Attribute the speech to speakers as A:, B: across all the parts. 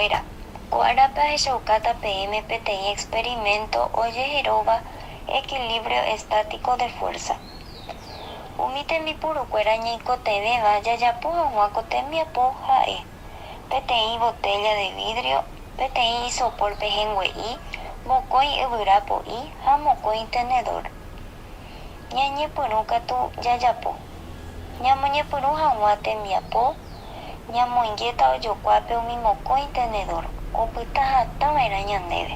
A: Mitãnguéra, ko árape ahechaukáta peẽme peteĩ experimento ojeheróva equilibrio estático de fuerza. Umi tembipurukuéra ñaikotevẽva jajapo hag̃ua ko tembiapo ha'e, peteĩ botella de vidrio, peteĩ isopor pehẽngue'i, mokõi yvyra po'i ha mokõi tenedor. Ñañepyrũ katu jajapo. Ñamoñepyrũ hag̃ua tembiapo, ñamoingéta ojokuápe umi mokõi tenedor, opyta hatã va'erã ñandéve.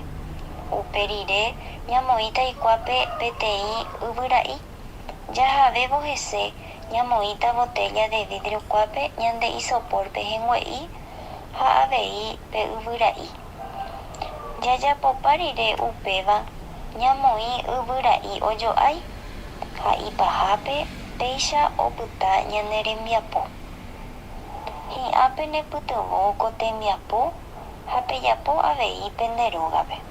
A: Upe rire ñamoĩta ikuápe peteĩ yvyra'i. Jahavévo hese ñamoĩta botella de vidrio kuápe ñande isopor pehẽngue'i ha avei pe yvyra'i. Jajapopa rire upéva ñamoĩ yvyra'i ojo'ái ha ipahápe péicha opyta ñane rembiapo. Hi'ã penepytyvõ ko tembiapo ha pejapo avei pende rógape.